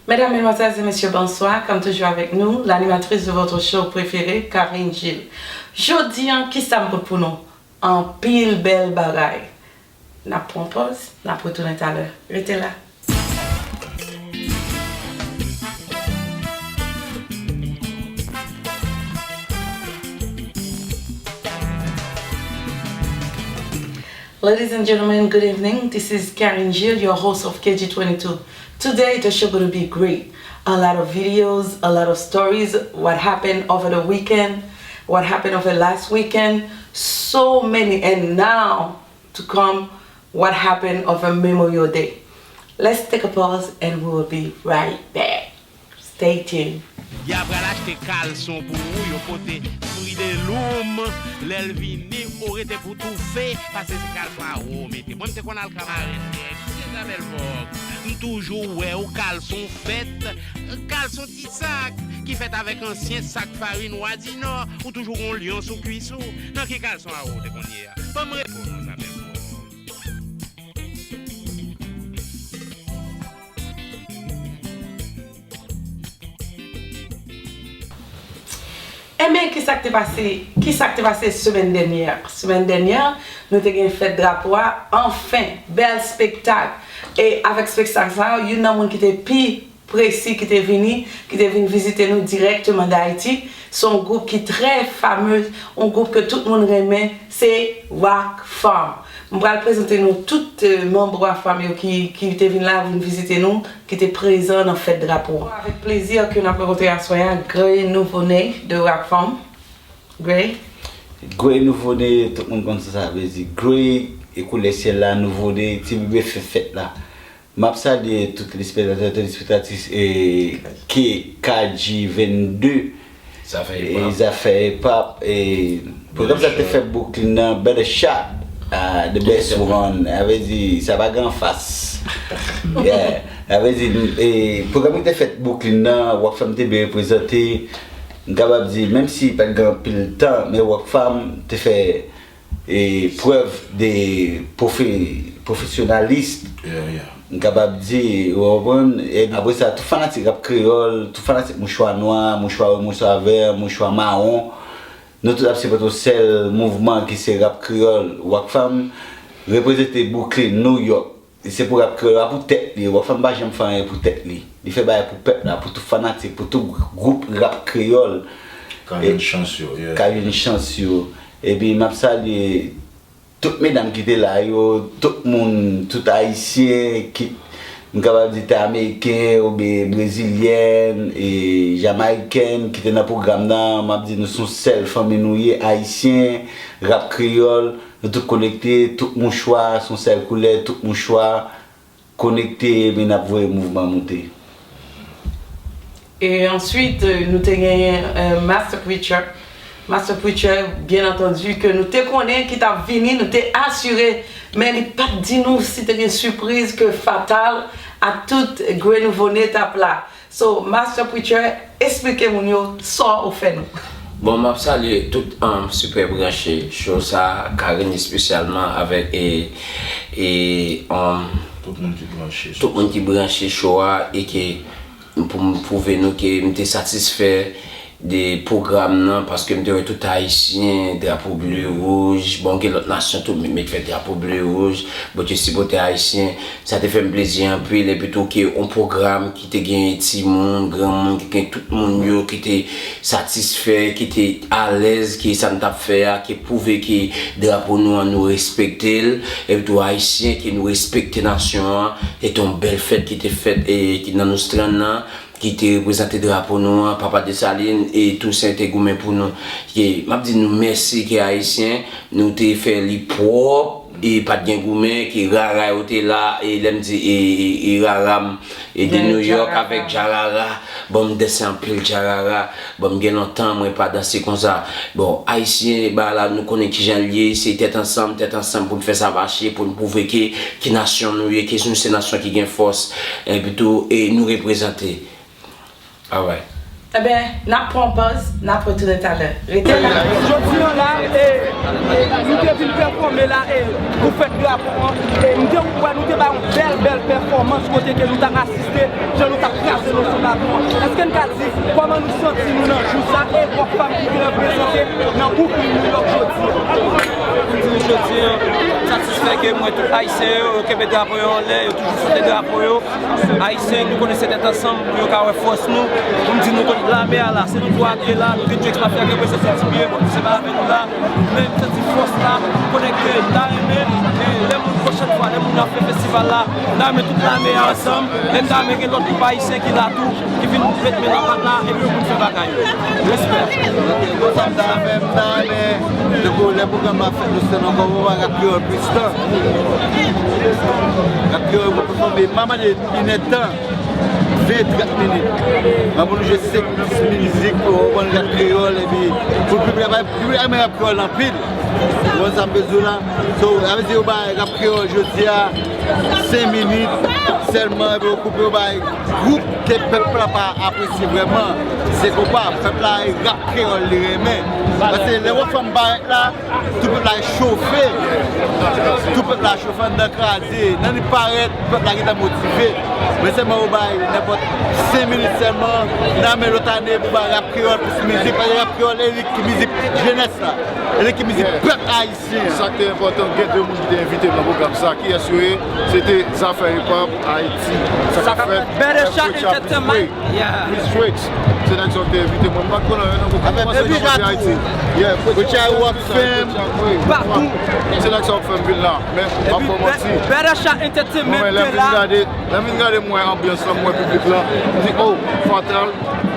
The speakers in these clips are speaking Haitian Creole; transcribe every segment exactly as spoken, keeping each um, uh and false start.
Medam, medmwazèl e mesye, bonswa. Kòm toujou avèk nou, l'animatrice de votre show préféré, Karine Gilles. Jodi a, kisa m pote pou nou? Anpil bèl bagay. N ap pran pòz, n ap retounen talè. Rete la. Ladies and gentlemen, good evening. This is Karine Gilles, your host of K G twenty-two. Today, the show gonna be great. A lot of videos, a lot of stories, what happened over the weekend, what happened over last weekend, so many, and now to come, what happened over Memorial Day. Let's take a pause and we will be right back. Stay tuned. Y a pral achte kalson pou ou, yo pote Fruit de Loom, lè l vini, ou rete pou toufe, paske se kalson a ou mete. Mwen, m te konn al ka marèn, mesye Isabelle Vogue, m toujou wè w kalson fèt, kalson ti sak, ki fèt avèk ansyen sak farin Wa di Nò, ou toujou gon lyon sou kwis ou. Nan ki kalson a ou te konn ye a? Ban m reponn ou, Isabelle Vogue. Enben, kisa k te pase, kisa k te pase semèn dènyè a? Semèn dènyè a, nou te gen fèt drapo a, anfen, bèl spektak. E avèk spektak sa a, youn nan moun ki te pi presi ki te vini, ki te vin vizite nou dirèkteman de Ayiti. Se yon gwoup ki trè fameux, yon gwoup ke tout moun renmen, se Rock Fam. M pral prezante nou tout, eh, manm Rock Fam yo ki, ki te vin la, vin vizite nou, ki te prezan nan fèt drapo a. Avèk plezi ke n ap rankontre aswè a, Gray Nouveau Né de Rock Fam. Gray. Gray Nouveau Né, tout moun konn sa sa vle di. Gray, e koulè syèl la, Nouveau Né, ti bebe fè fèt la. M ap salye tout telespektatè, telespektatrice, e, ke K G vennde, Zafè e, Hip Hop. Zafè Hip Hop, e, pwogram sa te fèt Brooklyn nan, Better Shot, ah, the best one, sa vle di, sa pa gen anfas. Yeah, sa vle di, e, pwogram ki te fèt Brooklyn nan, Rock Fam te byen reprezante, m kapab di, menm si pa t gen anpil tan, men Rock Fam te fè e prèv de pwofe-, pwofesyonalis. Yeah, yeah. M kapab di, ou konprann? E apre sa, tout fanatik rap kreyòl, tout fanatik mouchwa nwa, mouchwa, mouchwa vè, mouchwa mawon, nou tout ap sipòte yon sèl mouvman ki se rap kreyòl. Rock Fam reprezante Brooklyn, New York. Li se pou rap kreyòl la pou tèt li. Rock Fam pa janm fè anyen pou tèt li. Li fè bagay pou pèp la, pou tout fanatik, pou tout gwoup rap kreyòl. Ka jwenn chans yo, yeah. Ka jwenn chans yo. Epi m ap salye tout medam ki te la yo, tout moun, tout ayisyen, ki, m kapab di te ameriken oubyen brezilyèn, e jamayikèn ki te nan pwogram nan, m ap di nou se yon sèl fanmi nou ye, ayisyen, rap kreyòl. Nou tout konekte, tout mouchwa se yon sèl koulè, tout mouchwa konekte, epi n ap voye mouvman monte. E answit, euh, nou te genyen, euh, Master Preacher. Master Preacher, byen antandi, ke nou te konnen ki t ap vini, nou te asire, men li pa t di nou si te gen sipriz ke Fatal ak tout Gray Nouveau Né t ap la. So, Master Preacher, esplike moun yo sa w fè nou. Bon, m ap salye tout, um, Super Branche, show sa, Karine espesyalman, avèk, e, e, um, tout moun ki branche, tout moun ki branche show a, e ke pou m pwouve nou ke m te satisfè de pwogram nan, paske m te wè tout ayisyen, drapo ble wouj, bon, gen lòt nasyon tou, men met fè drapo ble wouj, bon, te sipòte ayisyen, sa te fè m plezi anpil, epi tou ke yon pwogram ki te gen timoun, granmoun, ki gen tout moun yo, ki te satisfè, ki te alèz, ke sa n t ap fè a, ki pwouve ke drapo nou an, nou respekte l, epi tou ayisyen, ke nou respekte nasyon an, se te yon bèl fèt ki te fèt, e, ki nan Nostrand nan, ki te reprezante drapo nou an, Papa Desalin e Tousen te goumen pou nou. Ke, m ap di nou mèsi ke ayisyen, nou te fè li pwòp, e pa t gen goumen, ke rara yo te la, e lè m di, e, e, e rara m, e de New York avèk Djarara, bon, m danse anpil Djarara, bon, m gen lontan, mwen pa danse konsa. Bon, ayisyen, ba la, nou konnen kijan l ye, se tèt ansanm, tèt ansanm pou n fè sa mache, pou n pwouve ke, ki nasyon nou ye, ke nou se nasyon ki gen fòs, epi tou, e nou reprezante. Alright. Enben, n ap pran yon pòz, n ap retounen talè. Rete la. Jodi an la, e, e, nou te vin pèfòme la e, pou fèt drapo an. E, m te wè nou te bay yon bèl, bèl pèfòmans kote ke nou t ap asiste, jan nou t ap kraze nou sou lakou an. Èske n ka di, kòman nou santi nou nan jou sa e Rockfam ki te reprezante nan Brooklyn, New York jodi an? Pou m di nou jodi an, m satisfè ke m wè tout Ayisyen yo, yo kenbe drapo yo anlè, yo toujou soutni drapo yo. Ayisyen, nou konnen se tèt ansanm pou yo ka wè fòs nou. Pou m di nou, lame a la, se nou twa ki la, nou te dwe ekspatriye, ke mwen se ti byen, bon, se pa avè nou la. Men m santi fòs la, m konnen ke n ta renmen, e lè moun pwochèn fwa, lè moun ap fè festival la, n ta renmen tout lame a ansanm, men n ta renmen gen lòt gwoup ayisyen ki la tou, ki vin met men nan pat la, epi yo vin fè bagay yo. Respè. Bon, sa m ta fè, m ta renmen, tankou lè pwogram ap fèt, nou se nan kòman rap kreyòl plis tan. Rap kreyòl, mwen pèfòme, m pa mande inèdtan, ven, trant minit. Mwen pou nou jwe senk, dis mizik, ou konprann, rap kreyòl, epi pou piblik la, piblik la renmen rap kreyòl anpil. Ou konprann sa m vle di w la? So, sa vle di yo bay rap kreyòl jodi a senk minit sèlman, epi yo koupe, yo bay gwoup ke pèp la pa apresye vrèman. Se konpa, pèp la e rap kreyòl li renmen. Paske lè Rockfam parèt la, tout pèp la chofe. Tout pèp la chofe anndan kraze. Nan li parèt, pèp la gentan motive. Men sèlman ou bay nenpòt senk minit sèlman, nan men lòt ane pou bay rap kreyòl plis mizik. Paske rap kreyòl e li ki mizik jenès la. E li ki mizik pèp ayisyen an. Sa k te enpòtan, gen de moun ki te envite m nan pwogram sa. Kiyès yo ye? Se te Zafè Hip Hop Ayiti. Sa k ap fèt? Better Shot Entertainment. Chris Fritz. Se nèg sa w te envite mwen. M pa t konnen anyen nan pwogram. Kòman se te Ayiti? Yeah, Fritz Chak Rock Fam. Patou. Se nèg sa w fè m vin la. Men, m ap fè w manti. Better Shot Entertainment te la. Lè m vin gade, mwen anbyans lan, mwen piblik la, m di, oh, Fatal,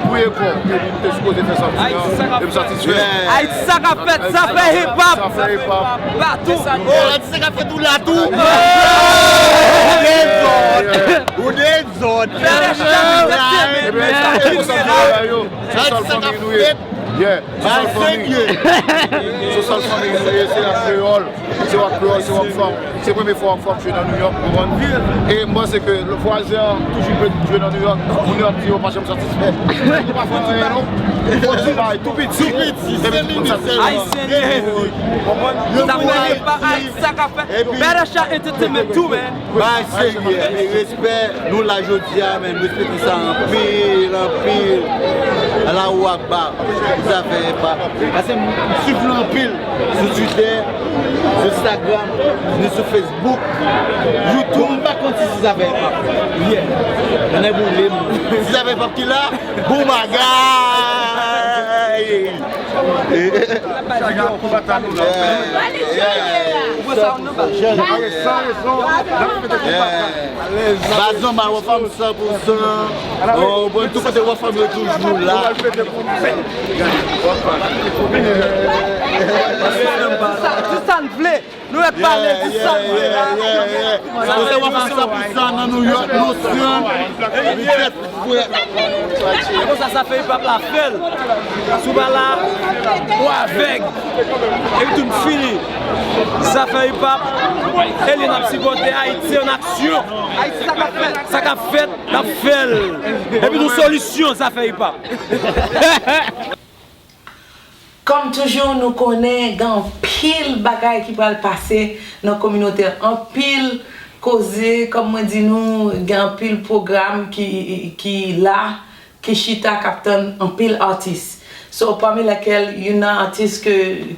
touye kò, epi m te sipoze fè sa m fè an, e m satisfè. Ayiti, sa k ap fèt, Zafè Hip Hop. Zafè Hip Hop. Patou. Oh, Ayiti, sa k ap fèt ou la tou? Ou dezòd. Ou dezòd. Ebyen, e pou sa m di bagay yo, se sèl fanmi nou ye. Yeah, se sèl fanmi. Se sèl fanmi nou ye, se rap kreyòl. Se rap kreyòl, se Rockfam. Se premye fwa Rockfam jwe nan New York, ou konprann? E m panse ke vwazen an toujou vle jwe nan New York. Moun yo ap di yo pa janm satisfè. Yo pa fè anyen non. Fò di bay tou piti. Epi tout moun satisfè. Ayisyen ye. Konprann? Zafè Hip Hop, Ayiti, sa k ap fèt. Better Shot Entertainment tou, man. Bay serye, men respè, nou la jodi a, men m respekte sa anpil, anpil. Allahu Akbar, pou Zafè Hip Hop. Paske m swiv nou anpil sou Twitter, sou Instagram, ni sou Facebook, YouTube. M pa konn si se Zafè Hip Hop. Yeah. Ann boule m. Si Zafè Hip Hop ki la, bon bagay! Baz nòmal, Rockfam san pou san. Ou konn tout kote Rockfam yo toujou la. Di sa n vle. Nou mèt pale, di sa n vle. Kote Rockfam san pou san nan New York, Boston. E konsa Zafè Hip Hop la fè l. Si w pa la, ou avèg. Epi tou n fini. Zafè Hip Hop, e li n ap sipòte. Ayiti an aksyon. Ayiti, sa k ap fèt. Sa k ap fèt, n ap fè l. Epi nou solisyon, Zafè Hip Hop. Kòm toujou, nou konnen gen anpil bagay ki pral pase nan kominote an, anpil koze, kòm mwen di nou, gen anpil pwogram ki, ki la, ki chita, k ap tann anpil atis. So, pami lèkèl, youn nan atis ke,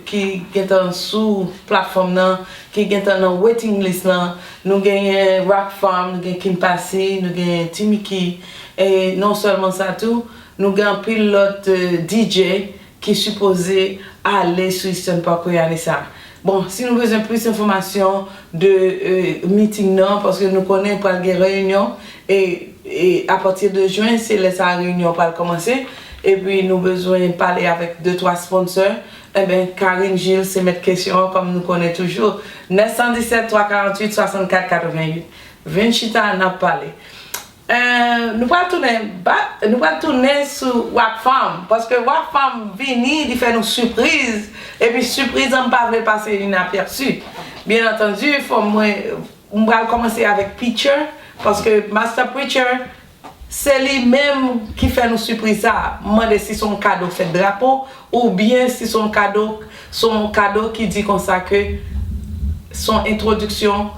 ki gentan sou platfòm nan, ki gentan nan waiting list lan, nou genyen Rockfam, nou gen King Passy, nou genyen T-Micky, e non sèlman sa tou, nou gen anpil lòt, eh, D J ki sipoze ale sou Eastern Parkway ane sa a. Bon, si nou bezwen plis enfòmasyon de, eh, meeting nan, paske nou konnen pral gen reyinyon, e, e apati de jen, se lè sa a reyinyon an pral kòmanse, epi nou bezwen pale avèk de twa sponsor, enben, Karine Gilles se mèt kesyon an, kòm nou konnen toujou. Nèf san disèt, twa karanntuit, swasannkat, katreventuit. Vin chita, n ap pale. Eh, nou pral tounen ba, nou pral tounen sou Rockfam, paske Rockfam vini, li fè nou sipriz, epi sipriz an m pa vle pase inapèsi. Byen antandi, fò mwen, m pral kòmanse avèk Preacher, paske Master Preacher, Se li menm ki fè nou sipriz sa. M mande si se yon kado fèt drapo, oubyen si se yon kado, se yon kado ki di konsa ke se yon entwodiksyon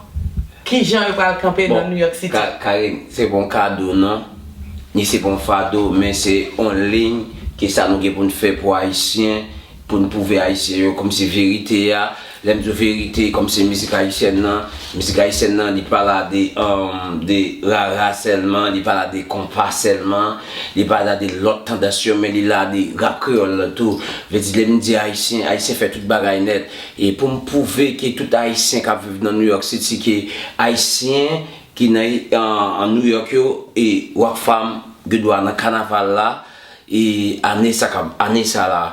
kijan yo pral kanpe nan New York City. Ka- Karen, se pa yon kado non, ni se pa yon fado, men se yon liy ki sa nou gen pou n fè pou Ayisyen, pou n pwouve Ayisyen yo kòmsi verite a. Lè m di w verite, kòmsi mizik ayisyèn nan, mizik ayisyèn nan, li pa la de, um, de rara sèlman, li pa la de konpa sèlman, li pa la de lòt tandans yo, men li la de rap kreyòl lan tou. Vle di, lè m di Ayisyen, Ayisyen fè tout bagay nèt. E pou m pwouve ke tout Ayisyen k ap viv nan New York City, ke Ayisyen ki nan, an, an New York yo, e Rockfam gen dwa nan kanaval la, e ane sa k ap, ane sa la.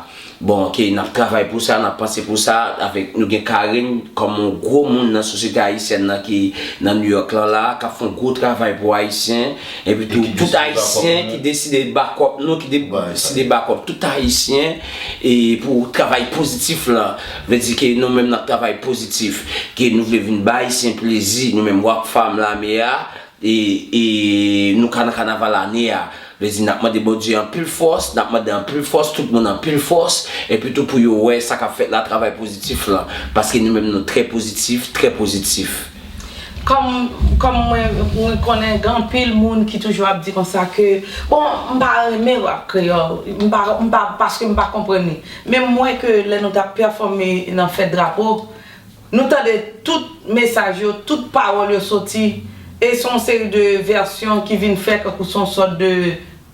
Bon, ke n ap travay pou sa, n ap panse pou sa, avèk, nou gen Karen kòm yon gwo moun nan sosyete ayisyèn nan ki nan New York lan la, k ap fè yon gwo travay pou Ayisyen, epi tou, tout Ayisyen ki deside back up nou, ki deside back up tout Ayisyen, e pou travay pozitif lan. Vle di ke nou menm n ap travay pozitif, ke nou vle vin bay Ayisyen plezi, nou menm Rockfam Lame a, e, e nou ka nan kanaval ane a. Vle di, n ap mande Bondye anpil fòs, n ap mande anpil fòs, tout moun anpil fòs, epi tou pou yo wè sa k ap fèt la, travay pozitif lan, paske nou menm nou trè pozitif, trè pozitif. Kòm, kòm mwen, mwen konnen gen anpil moun ki toujou ap di konsa ke, bon, m pa renmen rap kreyòl, m pa, m pa, paske m pa konprann li. Men m wè ke lè nou t ap pèfòme nan fèt drapo, nou tande tout mesaj yo, tout pawòl yo soti, e se yon seri de vèsyon ki vin fè kankou se yon sòt de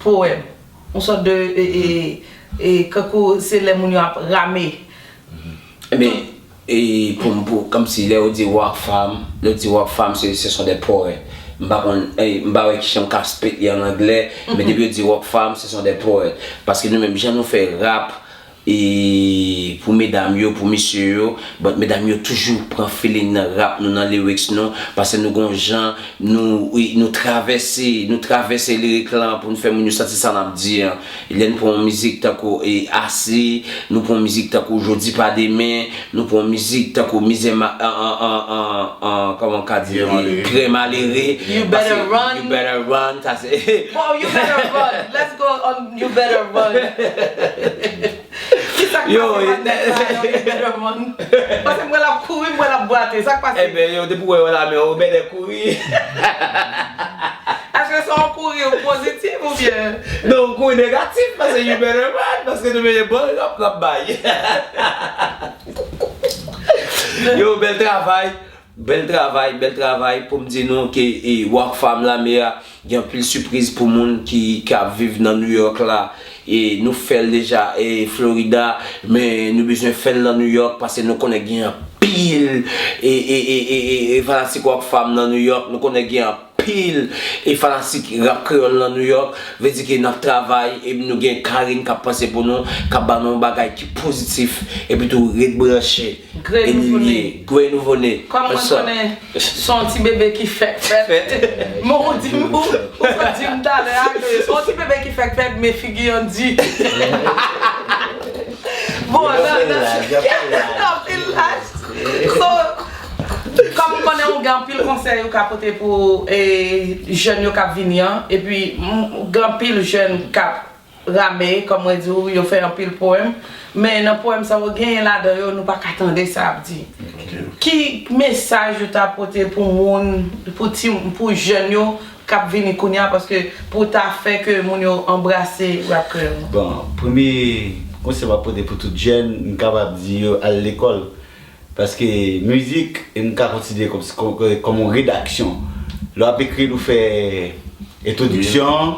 powèm, yon sòt de, e, e, e, kankou se lè moun yo ap rame. Ebyen, e, pou m, pou, kòmsi lè yo di Rockfam, lè yo di Rockfam, se, ce sont des poètes. M pa konn, e, m pa wè kijan m ka spit li an anglè, men depi yo di Rockfam, ce sont des poètes. Paske nou menm, jan nou fè rap, e pou medam yo, pou mesye yo, but medam yo toujou pran feeling nan rap nou, nan lyrics nou, paske nou gon jan, nou, wi, nou travèse, nou travèse lirik lan pou nou fè moun yo santi sa n ap di an. Lè n pran yon mizik tankou, e, Asi, nou pran yon mizik tankou Jodi pa demen, nou pran yon mizik tankou Mizè ma, an, an, an, an, an, kòman w ka di, Pyè malere. Pyè malere. You better run. You better run, sa se Bon, you better run. Let's go on, you better run. Kisa k pase ak nèg sa yo, you better run? Paske m wè l ap kouri, m wè l ap bwate. Sa k pase? Ebyen, yo, depi w wè yo la, men yo better kouri. Èske se yon kouri pozitif oubyen? Non, yon kouri negatif, paske you better run, paske nou menm bon rap n ap bay. Yo, bèl travay. Bèl travay, bèl travay. Pou m di nou ke, e, Rockfam Lame a, gen anpil sipriz pou moun ki, ki ap viv nan New York la. E nou fè l deja, e, Florida, men nou bezwen fè l nan New York, paske nou konnen gen anpil, e, e, e, e, e, e fanatik Rockfam nan New York, nou konnen gen anpil, e fanatik rap kreyòl nan New York. Vle di ke n ap travay, e nou gen Karen k ap panse pou nou, k ap ba nou yon bagay ki pozitif, epi tou ret branche. Grenn nouvo ne. Grenn nouvo ne. Kòm mwen konnen se yon ti bebe ki fèk fèt. Men ou di m, ou, ou sot di m talè a ke se yon ti bebe ki fèk fèt, men figi an di. Bon, nan, nan, nan anpil laj. So, kòm m konnen ou gen anpil konsèy ou ka pote pou, e, jèn yo k ap vini an, epi m, gen anpil jèn k ap rame, kòm mwen di w, yo fè anpil powèm. Men nan powèm sa yo, genyen ladan yo, nou pa ka tande sa y ap di. Ki mesaj ou ta pote pou moun, pou ti, pou jèn yo k ap vini kounye a, paske pou ta fè ke moun yo anbrase rap kreyòl lan? Bon, premye konsèy m ap pote pou tout jèn, m kapab di yo al lekòl. Paske mizik, e m ka konsidere kòm, kòm, kòm yon redaksyon. Lè w ap ekri l, ou fè entwodiksyon,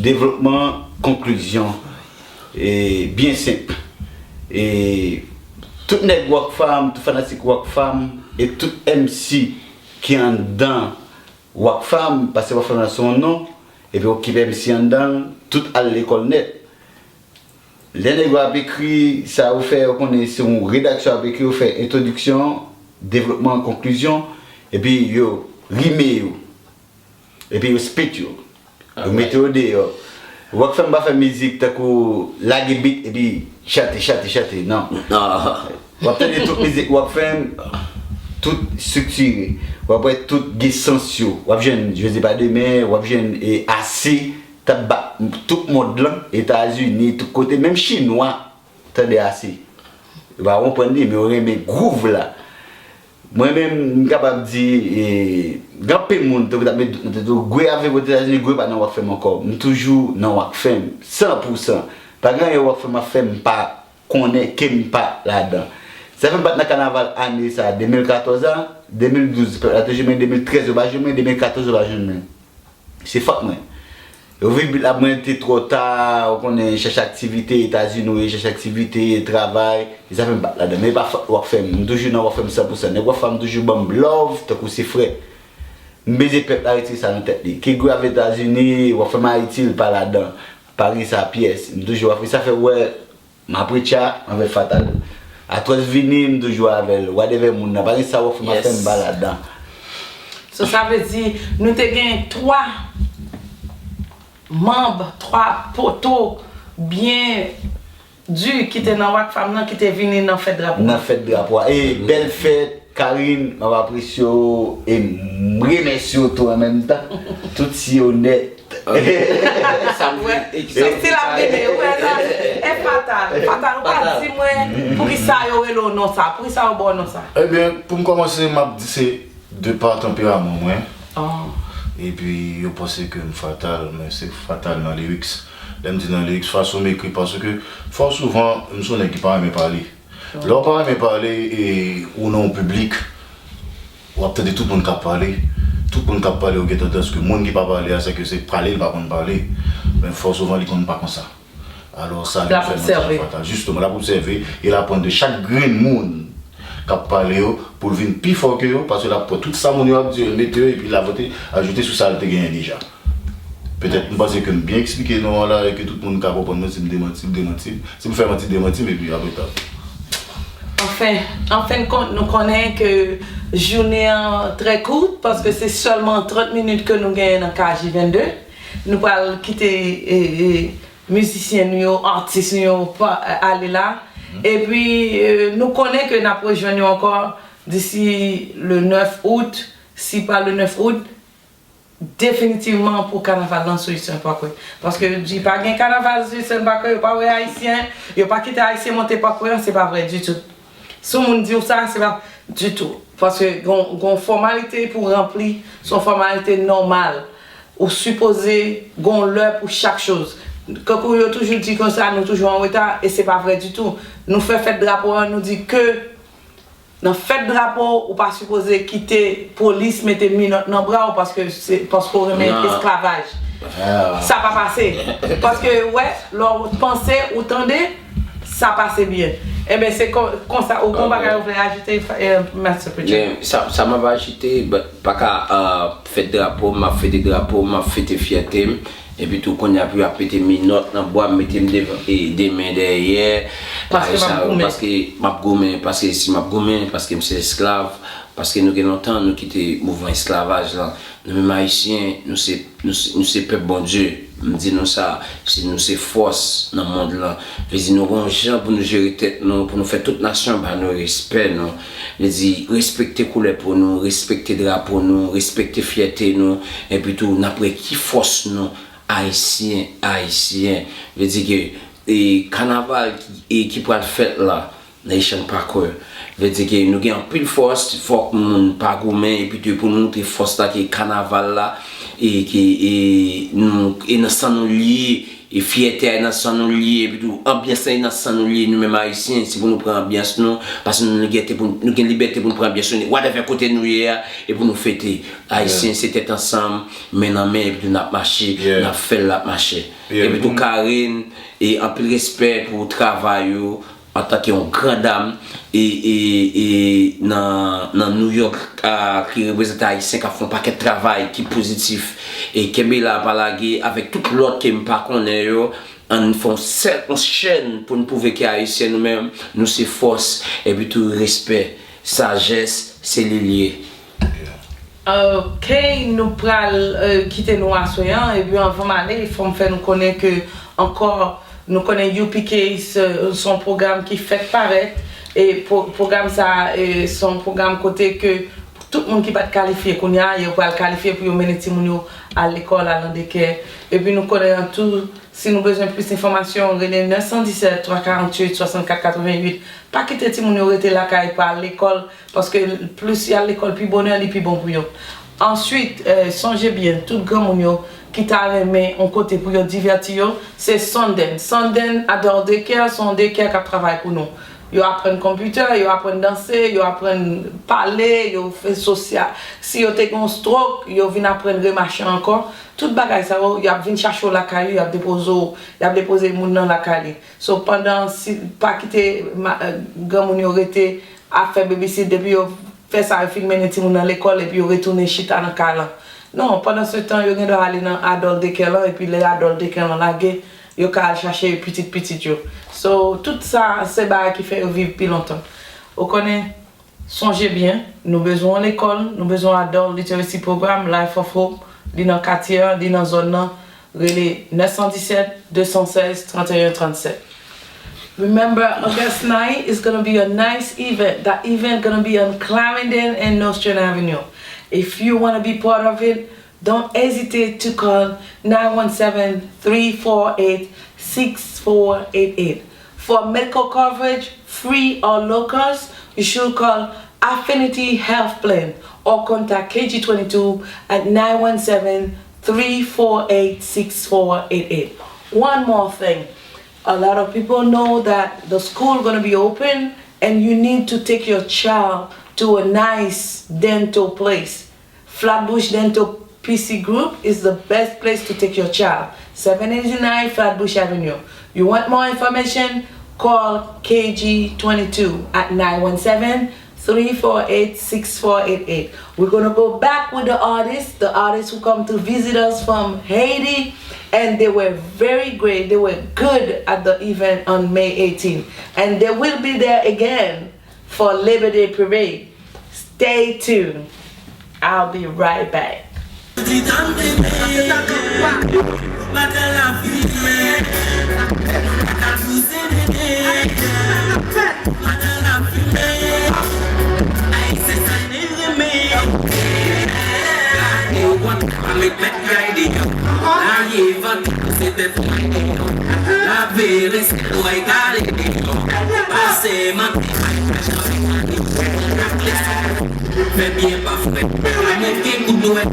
devlopman, konklizyon. E byen senp. E tout nèg Rockfam, tout fanatik Rockfam, e tout M C ki anndan Rockfam, paske Rockfam nan se yon non, epi w kite M C anndan l, tout al lekòl nèt. Lè nèg yo ap ekri, sa yo fè, yo konnen se yon redaksyon ap ekri, yo fè entwodiksyon, devlopman, konklizyon, epi yo rime yo, epi yo spit yo. Yo mete yo deyò. Rockfam pa fè mizik tankou lage beat epi chante, chante, chante, non. W ap tande tout mizik Rockfam, tout estriktire. W ap wè tout gen sans yo. W ap jwenn José Pa Demen, w ap jwenn e, Ase t ap bat tout mond lan, Etazini, tout kote, menm Chinwa tande Ase. Yo pa konprann li, men yo renmen gwouv la. Mwen menm, m kapab di, e, gen anpil moun tankou t ap met dout nan tèt yo, Gwe ap viv Ozetazini, Gwe pa nan Rockfam ankò. M toujou nan Rockfam, san pou san. Pa gen anyen Rockfam ap fè m pa konnen ke m pa ladan. Sa fè m pa t nan kanaval ane sa, de mil katòz la, de mil douz, pèp la te jwenn mwen, de mil trèz yo pa jwenn mwen, de mil katòz yo pa jwenn mwen. Se fòt mwen. Yo vin bit la, mwen te twò ta, ou konnen, chèche aktivite, Etazini, ou ye chèche aktivite, travay, e sa fè m pa t ladan. Men e pa fòt Rockfam, m toujou nan Rockfam san pou san. Nèg Rockfam toujou ban m love, tankou se frè. M bezwen pèp la retire sa nan tèt li. Ke Gwe ap Etazini, Rockfam Ayiti, l pa ladan. Pa gen sa pyès. M toujou ap fè sa fè w wè, m ap retcha anvè Fatal. Atwès vini, m toujou avè l. Whatever moun nan. Pa gen sa Rockfam ap fè m pa ladan. So sa vle di, nou te gen twa manb, twa poto byen di ki te nan Rockfam nan ki te vini nan fèt drapo a. Nan fèt drapo a. E bèl fèt, Karine, m ap apresye w e m remèsye w tou an menm tan. Tout si yo nèt. Misye la vini, ou wè sa? E Fatal. Fatal, ou pa di mwen poukisa yo rele w non sa? Poukisa yo ba w non sa? Ebyen, pou m kòmanse, m ap di se de pa tanperaman mwen. Epi yo panse ke m fatal, men se fatal nan lyrics. Lè m di nan lyrics, fason m ekri, paske fò souvan, m se yon nèg ki pa renmen pale. Lè w pa renmen pale e ou nan yon piblik, w ap tande tout moun k ap pale. Tout moun k ap pale, ou gen tandans ke moun ki pa pale a, se ke se pale l pa konn pale. Men fò souvan li konn pa konsa. Alò sa li fè nan sa fatal. Jisteman, l ap obsève e l aprann de chak grenn moun k ap pale yo pou l vin pi fò ke yo, paske l ap pran tout sa moun yo ap di yo, l mete yo epi l ap ajoute sou sa l te genyen deja. Petèt m panse ke m byen eksplike non an la e ke tout moun ka konprann mwen, si m demanti, m demanti m. Si m fè manti, demanti m epi apre ta. Anfen, an fen de kont, nou konnen ke jounen an trè kout, paske se sèlman trant minit ke nou genyen nan K J vennde. Nou pral kite e, e, mizisyen nou yo, atis nou yo pa, ale la. Epi, e, nou konnen ke n ap rejwenn yo ankò disi le nèf out, si pa le nèf out, definitivman pou kanaval nan sou Eastern Parkway. Paske yo di pa gen kanaval sou Eastern Parkway, yo pa wè Ayisyen, yo pa kite Ayisyen monte Parkway an, se pa vrè ditou. Si yon moun di w sa, se pa ditou. Paske gon, gon fòmalite pou ranpli, se yon fòmalite nòmal. Ou sipoze gon lè pou chak choz. Kankou yo toujou di konsa, nou toujou an reta, e se pa vrè ditou. Nou fè fèt drapo an, nou di ke nan fèt drapo, ou pa sipoze kite polis mete minòt nan bra w paske se, paske w renmen esklavaj. Sa pa pase. Paske, wè, lè w panse, ou tande, sa pase byen. Enben, se kon, konsa, ou gon bagay ou vle ajoute, Master Preacher? Sa, sa m ap ajoute, pa ka fèt drapo, m ap fete drapo, m ap fete fyète m. Epi tou kounye a pou y ap mete minòt nan bwa, mete m devan e de men dèyè. Paske m ap goumen. Paske m ap goumen, paske si m ap goumen, paske m se esklav, paske nou gen lontan nou kite mouvman esklavaj lan. Nou menm Ayisyen, nou se, nou se, nou se pèp Bondye. M di nou sa, se nou se fòs nan mond lan. Vle di nou gon jan pou nou jere tèt nou, pou nou fè tout nasyon ba nou respè nou. Vle di respekte koulè po nou, respekte drapo nou, respekte fyète nou, epi tou n ap wè ki fòs nou, Ayisyen, Ayisyen. Vle di ke e, kanaval ki, e, ki pral fèt la, nan Eastern Parkway. Vle di ke nou gen anpil fòs, fòk moun pa goumen, epi tou pou nou montre fòs la ke kanaval la, e ke, e, nou, e nan san nou l ye, e fyète a e nan san nou l ye, epi tou anbyans la e nan san nou l ye, nou menm Ayisyen, se pou nou pran anbyans nou, paske nou gen libète pou, nou gen libète pou nou pran anbyans nou, whatever kote nou ye a, e pou nou fete. Ayisyen se tèt ansanm, men nan men, epi tou n ap mache, n ap fè l, l ap mache. Epi tou Karine, e anpil respè pou travay ou, antanke yon gran dam e, e, e nan, nan New York a, ki reprezante Ayisyen k ap fè yon pakèt travay ki pozitif. E kenbe la, pa lage, avèk tout lòt ke m pa konnen yo, ann fè yon sèl, yon chèn pou n pwouve ke Ayisyen nou menm, nou se fòs, epi tou respè, sajès, se li l ye. Ok, nou pral kite nou aswè an, epi anvan m ale, fò m fè nou konnen ke ankò, nou konnen U P K se yon pwogram ki fèk parèt, E pwo-, pwogram sa a, e, se yon pwogram kote ke tout moun ki pa t kalifye kounye a, yo pral kalifye pou yo mennen timoun yo al lekòl, al nan daycare. Epi nou konnen an tou, si nou bezwen plis enfòmasyon, rele nèf san disèt, twa karanntuit, swasannkat katrevennuit. Pa kite timoun yo rete lakay, pa al lekòl, paske plis y al lekòl pi bonè, li pi bon pou yo. Answit, eh, sonje byen, tout granmoun yo ki ta renmen yon kote pou yo divèti yo, se Sundance. Sundance Adult Daycare, se yon daycare k ap travay pou nou. Yo aprann konpitè, yo aprann danse, yo aprann pale, yo fè sosyal. Si yo te gen yon stroke, yo vin aprann remache ankò. Tout bagay sa yo, y ap vin chache w lakay ou, y ap depoze w, y ap depoze moun nan lakay li. So, pandan, si, pa kite ma-, eh, granmoun yo rete ap fè babysit, depi yo fè sa, yo fin mennen timoun nan lekòl, epi yo retounen chita nan kay lan. Non, pandan se tan, yo gen dwa ale nan adult daycare lan, epi lè adult daycare lan lage, yo ka al chache pitit pitit yo. So, tout sa, se bagay ki fè yo viv pi lontan. Ou konnen, sonje byen, nou bezwen yon lekòl, nou bezwen yon adult literacy program, Life of Hope, li nan katye an, li nan zòn nan, rele nèf san disèt, de san sèz, trannteyen trannsèt. Remember, August nine is gonna be a nice event. That event gonna be on Clarendon and Nostrand Avenue. If you wanna be part of it, don't hesitate to call nine one seven, three four eight, six four eight eight. For medical coverage, free or low cost, you should call Affinity Health Plan or contact K G twenty-two at nine one seven, three four eight, six four eight eight. One more thing. A lot of people know that the school gonna be open and you need to take your child to a nice dental place. Flatbush Dental P C Group is the best place to take your child. Seven eighty-nine Flatbush Avenue. You want more information? Call K G twenty-two at nine one seven, three four eight, six four eight eight. We're gonna go back with the artists. The artists who come to visit us from Haiti, and they were very great. They were good at the event on May eighteen, and they will be there again for Labor Day Parade. Stay tuned. I'll be right back. Lave, reste dwèt, ale deyò. Pase manti, fè byen pa frè. Amoke kout dwèt.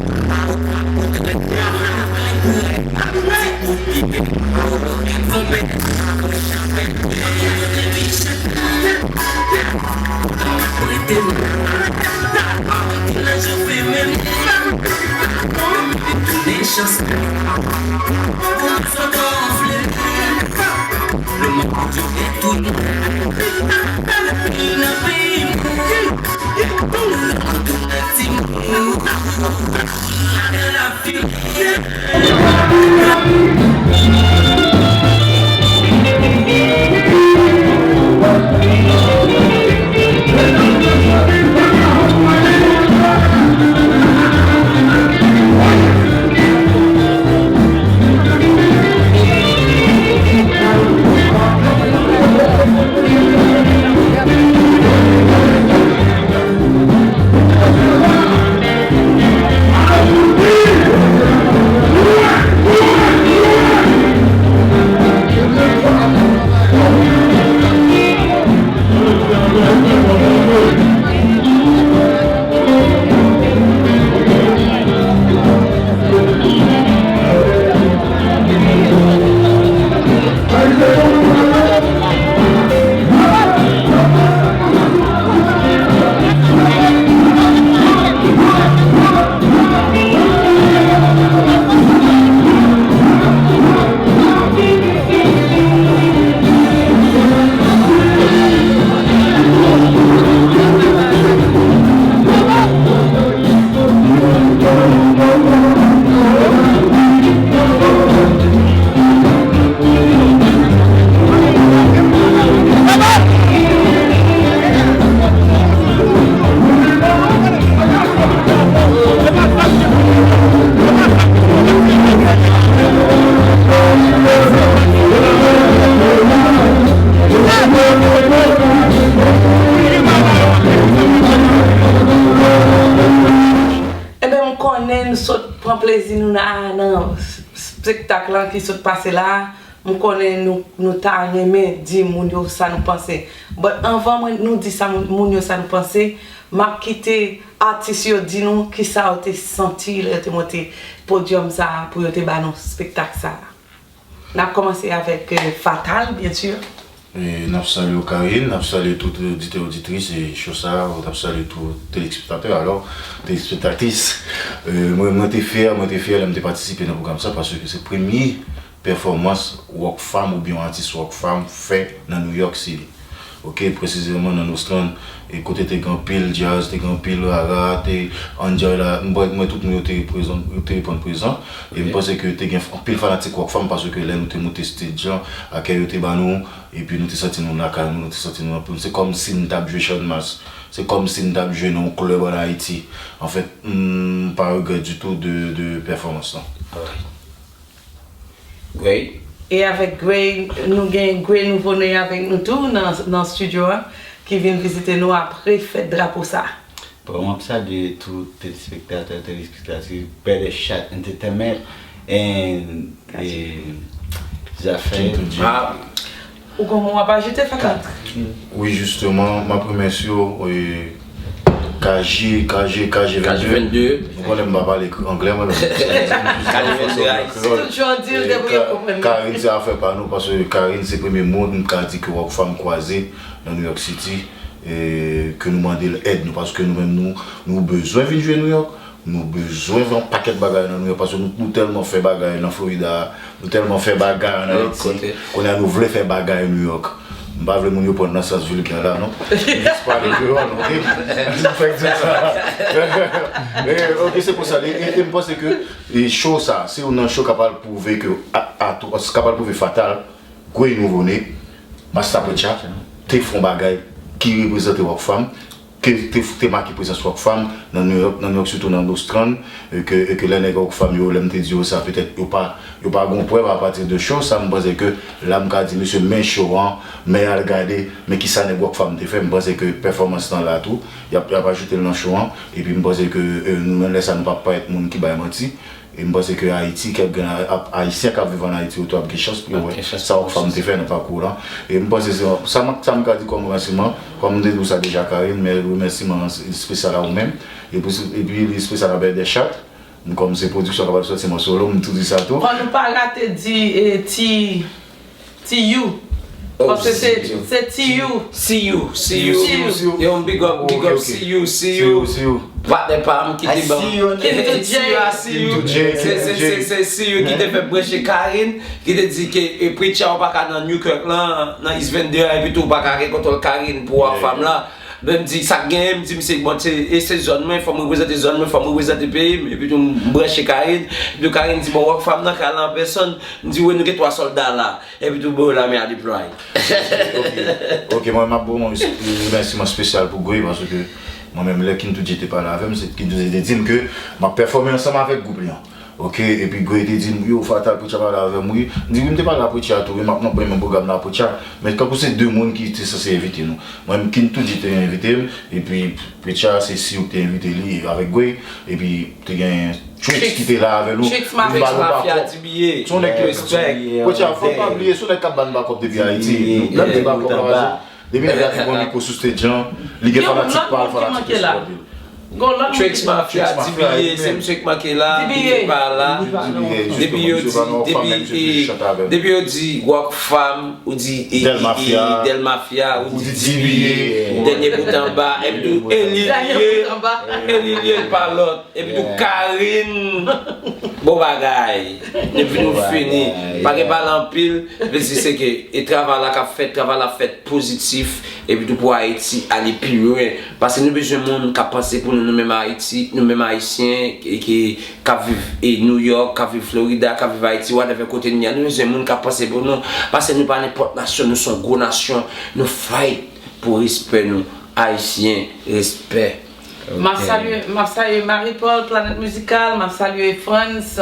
Ti kout pye. Konpè. Rete. Nan chans. Pou nou sot anfle. Le monde est tout. Nan peyi m. Tout ti moun. Nan la fim. Sot pran plezi nou nan, nan spektak lan ki sot pase la. M konnen nou, nou ta renmen di moun yo sa nou panse. But anvan mwen, nou di sa moun, moun yo sa nou panse, m ap kite atis yo di nou kisa yo te santi lè yo te monte podyòm sa a pou yo te ba nou spektak sa a. N ap kòmanse avèk, euh, Fatal, byen si. E n ap salye w Karine, n ap salye tout oditè oditris e show sa a, n ap salye tout telespektatè alò, telespektatris. E mwen, mwen te fyè, mwen te fyè lè m te patisipe nan pwogram sa paske se premye pèfòmans Rockfam oubyen yon atis Rockfam fè nan New York City. Ok, presizeman nan Nostrand, e kote te gen anpil djaz, te gen anpil rara, te anjay la, m wè, m wè tout moun yo te reprezan, yo te reponn prezan. E m panse ke te gen anpil fanatik Rockfam paske lè nou te moute stage lan, akèy yo te ba nou, epi nou te santi nou lakay nou, nou te santi nou anpil. Se kòmsi n t ap jwe Channmas, se kòmsi n t ap jwe nan yon klèb ann Ayiti. Anfèt, m pa regrèt ditou de, de pèfòmans lan. Gray. E avèk Gray, nou gen Gray Nouvoné avèk nou tou nan, nan estidyo a, ki vin vizite nou apre fèt drapo sa. Bon, m ap salye tout telespektatè, telespektatris, Bèdè Chat Entertainment, and, e, zafè. Ou gon mo w ap ajoute, Fakat? Wi, jisteman, m ap remèsye w, e, K J, K J, K J vennde. Ou konnen m pa pale anglè, mwen menm. K J vennde Ayiti. Tout jan w di l, depi yo konprann. Karine se afè pa nou, paske Karine se premye moun m ka di ke Rockfam kwaze nan New York City, e ke nou mande l èd nou, paske nou menm nou, nou bezwen vin jwe New York, nou bezwen fè yon pakèt bagay nan New York, paske nou, nou tèlman fè bagay nan Florida, nou tèlman fè bagay ann Ayiti, kounye a nou vle fè bagay New York. M pa vle moun yo pran nan sans vilgè la, non. M jis pale kreyòl, ok? M fèk di sa. E, ok, se pou sa. E, e m panse ke, e, show sa, se youn nan show k ap al pwouve ke, a, a, k ap al pwouve Fatal, Gray Nouvoné, Masta Preacha, te fè yon bagay ki reprezante Rockfam, ke te, te make prezans Rockfam nan New York, nan New York, sitou nan Nostrand, e ke, e ke lè nèg Rockfam yo, lè m te di yo sa, petèt yo pa, yo pa gon prèv apati de show sa, m panse ke la m ka di, mesye, men show an, men al gade, men kisa nèg Rockfam te fè, m panse ke pèfòmans lan la tou, y ap, y ap ajoute l nan show an, epi m panse ke, e, nou menm lè sa nou p ap parèt moun ki bay manti, e m panse ke Ayiti, kèk grenn Ayisyen k ap viv ann Ayiti yo tou ap gen chans pou yo wè sa Rockfam te fè nan pakou lan. E m panse se sa m, sa m ka di kòm remèsiman, kòm m te di w sa deja Karine, men remèsiman espesyal a ou menm, epi, epi espesyal a Bèdè Chat, m kòm se pwodiksyon k ap sòti mòso lo, m tou di sa tou. Fò nou pa rate di, e, ti Ti You. Paske se, se Ti You. See you, see you. Yo, big up, big up, see you, see you. Patnè pa m ki te ban. Ki te see you, see you. Se, se, se, se see you ki te fè branche Karine, ki te di ke, e, Preacha ou pa ka nan New Kirk lan, nan East vennde a, epi tou ou pa ka gen kontwòl Karine pou Rockfam lan. Ben m di sa k genyen, m di misye, bon, se, e se zòn mwen, fò m reprezante zòn mwen, fò m reprezante peyi m, epi tou m branche Karine, epi tou Karine di, bon, Rockfam nan ka la an pèsòn, m di, wi, nou gen twa sòlda la. Epi tou ba yo lame a deplwaye. Ok, ok, mwen m ap ba w yon remèsiman espesyal pou Gray, paske mwen menm lè King Two J te pale avè m, se King Two J te di m ke m ap pèfòme ansanm avèk gwoup li an. Ok, epi Gray te di m, yo, Fatal, Preacha pale avè m, wi. M di, wi, m te pale a Preacha tou, wi, m ap nan premye pwogram nan a Preacha. Men kankou se de moun ki te sanse envite nou. Mwen menm, King Two J te envite m, epi Preacha se Siw ki te envite li avèk Gray, epi te gen Tricks ki te la avè nou. Tricks Mafya, D B A. Se yon nèg ki, Preacha, fò w pa bliye, se yon nèg k ap ba n bakòp depi Ayiti. Lè m te bakòp la, depi nèg la te pran mikwo sou stage lan, li gen fanatik pa l, fanatik li sipòte l. Tricks Mafya, D B A, se misye k manke la, li pa la. Depi yo di, depi, depi yo di Rockfam, ou di, e, Del Mafya, ou di D B A, Dènye Bout Anba, epi tou, e li l ye, e li l ye, l pa lòt. Epi tou Karine, bon bagay. Epi nou fini. Pa gen pale anpil, vle di se ke e travay la k ap fèt, travay la ap fèt pozitif, epi tou pou Ayiti ale pi lwen. Paske nou bezwen moun k ap panse pou nou, nou menm Ayiti, nou menm Ayisyen, e ki k ap viv e New York, k ap viv Florida, k ap viv Ayiti, whatever kote nou ye a, nou bezwen moun k ap panse pou nou. Paske nou pa nenpòt nasyon, nou se yon gwo nasyon, nou fight pou respè nou, Ayisyen, respè. M ap salye, m ap salye Marie Paul, Planète Musicale, m ap salye Frantz,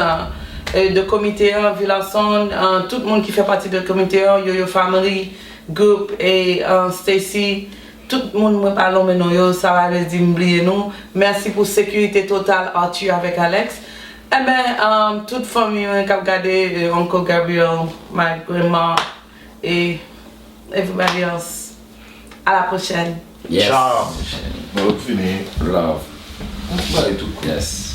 e, de komite an, Villason, e, tout moun ki fè pati de komite an, Yoyo Family, Group, e, e, Stacy, tout moun mwen pa nonmen non yo, sa pa vle di m bliye nou. Mèsi pou sekirite total Arthur avèk Alex. Enben, um, tout fanmi mwen k ap gade, eh, Uncle Gabriel, my grandma, et everybody else. À la prochaine. Yes. Ciao. Mwen fini. Love. Mwen bay tout kou. Yes.